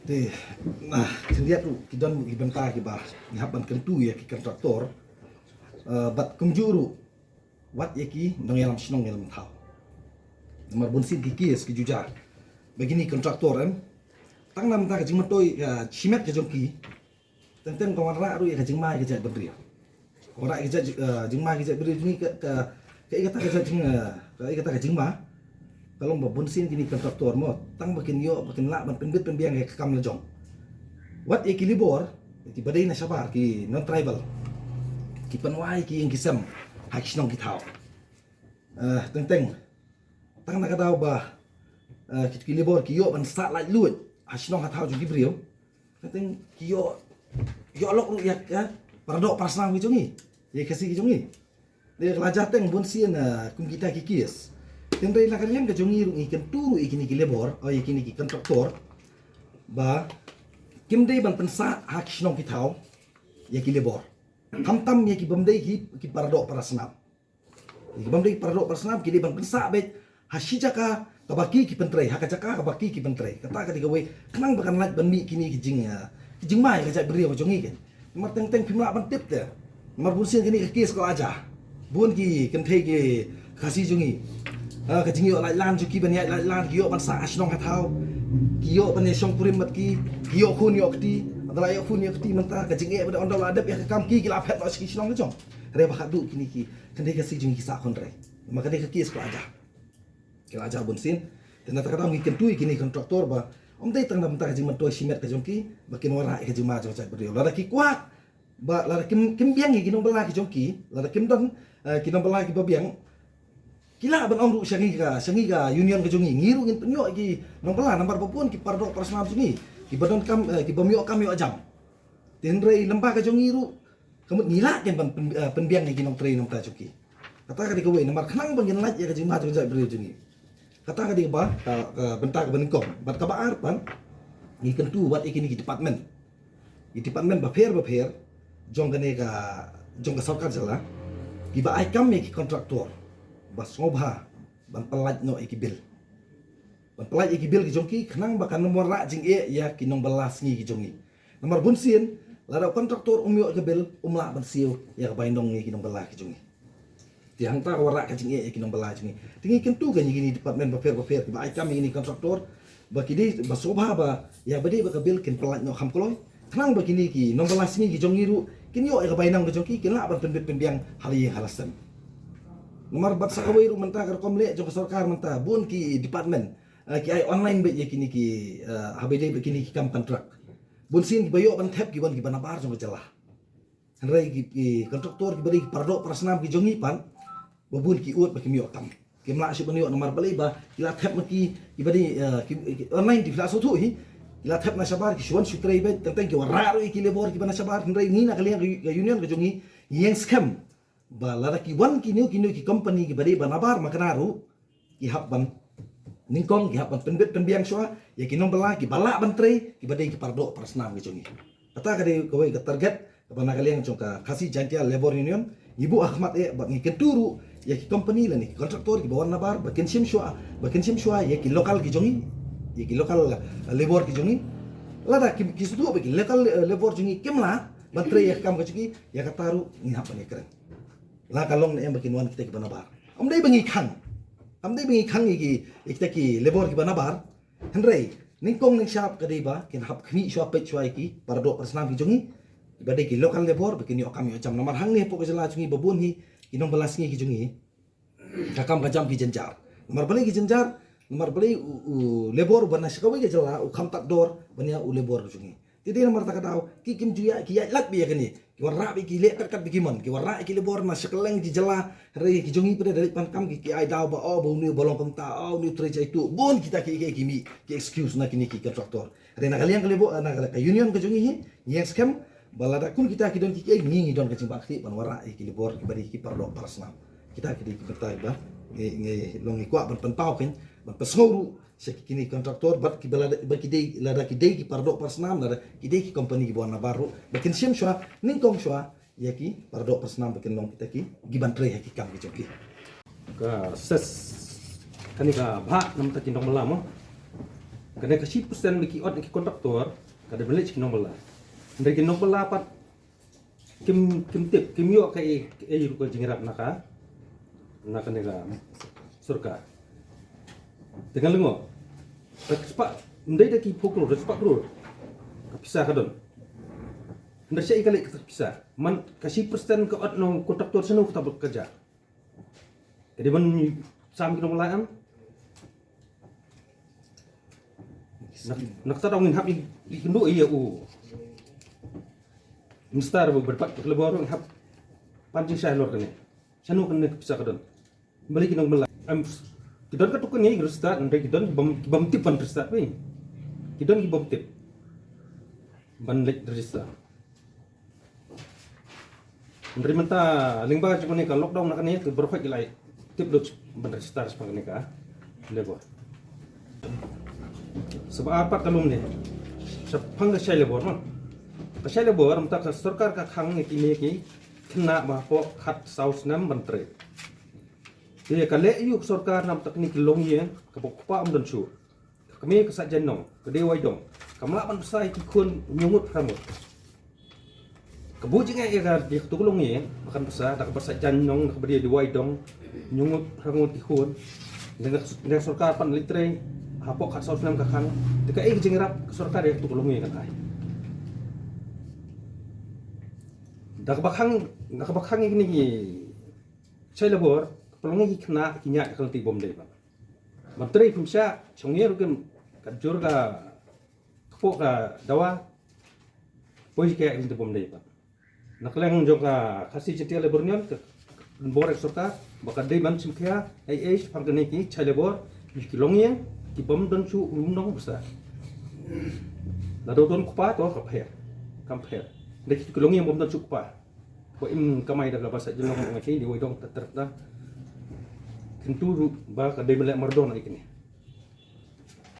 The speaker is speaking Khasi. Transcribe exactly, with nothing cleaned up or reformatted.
Te, na khyndiat ruh ki don ki bynta kiba ngi hap ban kyntu ïa ki kontraktor, eh, bad kumjuh ruh wat ïa ki nongïalam shnong ïalam thaw. Namar bun sien ki case ki ju jia ba kine ki kontraktor, em, tang namar ka jingmyntoi ka shimet ka jong ki, teng teng ka wanrah ruh ïa ka jingma ïa ka jaitbynriew. Ka wanrah ïa ka jait, eh, jingma ïa ka jaitbynriew jong ngi, ka, ka, ka, ïa kata ka jait jing, eh, ka, ïa kata ka jingma ka long ba bun sien kine ki kontraktor mo, tang ba kin ïoh, ba kin lah ban pynbit pynbiang ïa ka kam la jong. Wat ïa ki labour kiba dei na shabar, ki non tribal, ki pynwai ki ïing ki sem ha ki shnong ki thaw. Eh, teng teng tang na ka daw ba, eh, ki, ki labour ki ïoh ban sah laitluid ha shnong ha thaw jong ki briew, teng teng ki ïoh, ïoh lok ruh ïa ka paradoh parasnam ki jong ngi, ïa ka Khasi ki jong ngi. Dei ka la jia teng bun sien, eh, kum kita ki case. Hynrei na ka liang ka jong ngi ruh ngi kyntu ruh ïa kine ki labour, oh, ïa kine ki kontraktor, ba kim dei ban pynsah ha ki shnong ki thaw ïa ki labour, khamtam ïa ki bym dei ki, ki paradoh parasnam. Ïa ki bym dei ki paradoh parasnam ki dei ban pynsah beit ha shi jaka kaba ki, ki pyntrei, ha ka jaka kaba ki, ki pyntrei. Kata ka dei kawei, khnang ba kan lait ban mih kine ki jing, eh, ki jingma ïa ka jaitbynriew ka jong ngi. Namar teng teng phim lah ban tip te. Namar bun sien kine ki case ka la jia. Bun ki kynthei ki Khasi jong ngi, ah, ka jingïoh laitlan jong ki ban ïaid laitlan, ki ïoh ban sah ha shnong ha thaw, ki ïoh ban ïashong kurim bad ki, ki ïoh khun ïoh kti. Haba la ïoh khun ïoh kti mynta ka jingeh ba dei, ynda la dep ïa ka kam ki, ki la phet noh sha ki shnong la jong. Hynrei ba khatduh kine ki kynthei Khasi jong ngi ki sah khun hynrei. Namar ka dei ka case ka la jia. Ki la jia bun sien. Te na kata ka daw ngi kyntu ïa kine ki kontraktor ba ym dei tang na bynta ka jingmyntoi shimet ka jong ki ba kin wanrah ïa ka jingma jong ka jaitbynriew. Lada ki kwah ba, lada kim, kim biang ïa ki nongbylla ki jong ki, lada kim don, eh, ki nongbylla kiba biang, ki lah ban ong ruh sha ngi ka, sha ngi ka union ka jong ngi, ngi ruh ngin pynïoh ïa ki nongbylla, namar ba bun ki paradoh parasnam jong ngi kiba donkam, eh, ki bym ïoh kam ïoh jam. Te hynrei lem bad ka jong ngi ruh, ka mut ngi lah ken ban pyn-, eh, pynbiang ïa ki nongtrei nongtrei jong ki. Kata ka dei kawei, namar khnang ba ngin lait ïa ka jingma jong ka jaitbynriew jong ngi. Kata ka dei kaba, ka, ka bynta kaba nyngkong. Bad kaba ar pat, ngi kyntu wat ïa kine ki department, ki department bapher bapher jong kane ka, jong ka sorkar jylla, kiba ai kam ïa ki kontraktor ba sngewbha ban pyllait noh ïa ki bill. Ban pyllait ïa ki bill ki jong ki, khnang ba kan ym wanrah jingeh ïa ki nongbylla sngi ki jong ngi. Namar bun sien, lada u kontraktor um ïoh ïa ka bill, um lah ban siew ïa ka bainong ïa ki nongbylla ki jong ngi. Te hangta ka wanrah ka jingeh ïa ki nongbylla jong ngi. Te ngi kyntu ïa kine ki department bapher bapher kiba ai kam ïa kine ki kontraktor ba ki dei ba sngewbha ba ïa ba dei ba ka bill kin pyllait noh kham kloi, khnang ba kine ki nongbylla sngi ki jong ngi ruh kin ïoh ïa ka bainong ka jong ki, kin lah ban pynbit pynbiang ha la ïing ha la sem. Namar bad sa kawei ruh mynta ka rukom leh jong ka sorkar mynta, bun ki department, eh, ki ai online beit ïa kine ki, eh, haba dei beit kine ki kam kontrak. Bun sien kiba ïoh ban thep ki wan kiba nabar jong ka jylla. Hynrei ki, ki kontraktor kiba dei ki paradoh parasnam ki jong ngi pat, ba bun ki ud ba kim ïoh kam. Kim lah shuh ban ïoh namar balei ba ki la thep ma ki, kiba dei, eh, ki, ki online te phi la sngewthuh hi. Ki la thep na shabar, ki shu wan shu trei beit, teng teng ki wanrah ruh ïa ki labour kiba na shabar, hynrei ngi na ka liang ka, ka union ka jong ngi, ngi ïeng skhem ba lada ki wan kino kino ki company kiba dei ba nabar ma kane ruh, ki hap ban nyngkong, ki hap ban pynbit pynbiang shuwa ïa ki nongbylla kiba lah ban trei, kiba dei ki paradoh parasnam ki jong ngi. Kata ka dei kawei ka target kaba na ka liang jong ka Khasi Jaintia Labour Union ngi buh ha khmat eh, bad ngi kyntu ruh ïa ki company lane ki kontraktor kiba wan nabar ba kin shim shuwa, ba kin shim shuwa ïa ki local ki jong ngi, ïa ki local, eh, labour ki jong ngi. Lada ki, ki sngewthuh ba ki local, eh, labour jong ngi kim lah ban trei ïa ka kam ka jong ngi, ïa kata ruh ngi hap ban ïakren. La ka long ne em ba kin wan kita kiba nabar. Ym dei ba ngi khang. Ym dei ba ngi khang ïa ki, ïa kita ki labour kiba nabar. Hynrei nyngkong nyngshap ka dei ba kin hap khmih shuwa, peit shuwa ïa ki paradoh parasnam ki jong ngi, kiba dei ki local labour, ba kin ïoh kam ïoh jam. Namar hangne hapoh ka jylla jong ngi ba bun hi ki nongbylla sngi ki jong ngi, ka kam ka jam ki jynjar. Namar balei ki jynjar? Namar balei u, u labour uba na sha kawei ka jylla u kham tad dor ban ïa u labour ka jong ngi. Te dei namar kata ka daw ki kim ju ïa, ki ïaid lad beit ïa kane. Ki wanrah beit, ki leh kat kat beit ki mon, ki wanrah ïa ki labour na sha kylleng ki jylla. Hynrei ki jong ngi pat da leit pan kam ki, ki ai daw ba, oh, ba une u ba long kumta, oh, une u trei jaitu. Bun kita ki, ki, ki mih ki excuse na kine ki kontraktor. Hynrei na ka liang ka labour, na ka, ka union ka jong ngi hi, ngi ïeng skhem ba lada kum kita ki don ki, ki, ngi, ngi don ka jingbakla ban wanrah ïa ki labour kiba dei ki paradoh parasnam. Kita ki dei ki bynta ba ngi, ngi long ngi kwah ban pynpaw kein, ban pynsngew ruh sha ki, kine ki kontraktor bad kiba lada, ba ki dei, lada ki dei ki paradoh parasnam, lada ki dei ki company kiba wan nabar ruh, ba kin shim shuwa, nyngkong shuwa ïa ki paradoh parasnam, ba kin long kita ki, kiban trei ha ki kam ki jong ki. Ka ses, kane ka bhah namar ki nongbylla mo. Kane ka shi percent ba ki ot na ki kontraktor ka dei ban leit sha ki nongbylla. Hynrei ki nongbylla pat kim, kim tip, kim ïoh kaei kaei ruh ka jingïarap na ka, na kane ka sorkar. Te nga lyngngoh, da ka spah, ym dei da ki phew klur, da spah klur ka pisa ka don. Hynrei shaei ka leit kata ka pisa? Man ka shi percent ka ot na u kontraktor, shano kata ba ka jah? Ka dei ban sam ki nongbylla em? Na, na kata daw ngin hap ïakynduh ïa u Minister ba, ba, ba, ba, ban hap pan jingshai halor kane. Shano kane ka pisa ka don? Balei ki nongbylla em, ki don katto katne ki register, hynrei ki don ki bym, ki bym tip ban register phi. Ki don ki bym tip ban leit register. Hynrei mynta lyngba jong kane ka lockdown na kane, te baroh khoit ki la tip lut ban register shaphang kane ka labour. Sa ba ar pat ka lum ne shaphang ka shai labour, ma ka shai labour mynta ka sorkar ka khang ïa kine ki khynnah ba hapoh khatsaw snem ban trei. Te ka leh aïu ka sorkar namar kine ki longïing, kaba u kpa um don shuh, ka kmie ka sah jaiñ nong, ka dei wai dong, kam lah ban pynsa ïa ki khun hynñiew ngut phra ngut. Ka buh jingeh ïa ka, ïa katu ka longïing ba kan pynsa da kaba sah jaiñ nong, da kaba dei, dei wai dong, hynñiew ngut phra ngut ki khun. Lada ka sorkar pat leit trei hapoh khatsaw snem ka khang, te kaei ka jingïarap ka sorkar ïa katu ka longïing kan ai? Da kaba khang, da kaba khang ïa kine ki shai labour, ka pynlong ïa ki khynnah ki ñiah ïa ka lynti bym dei pat. Ban trei phim shah, shong ïa ruh kim, ka jur ka kpoh ka dawa, poi ka lynti bym dei pat. Na ka liang jong ka Khasi Jaintia Labour Union ka bor ïa ka sorkar ba ka dei ban shim khia ei ei shaphang kine ki shai labour, ki longïing ki bym don shuh um nong bsa. Lada don kpa to ka pher, kam pher. Dei ki longïing bym don shuh kpa. Ba im kamai da kaba sah jaiñ nong, nga ki dei wai dong, ter ter da. Kyntu ruh ba ka dei ban leh mardon ïa kine.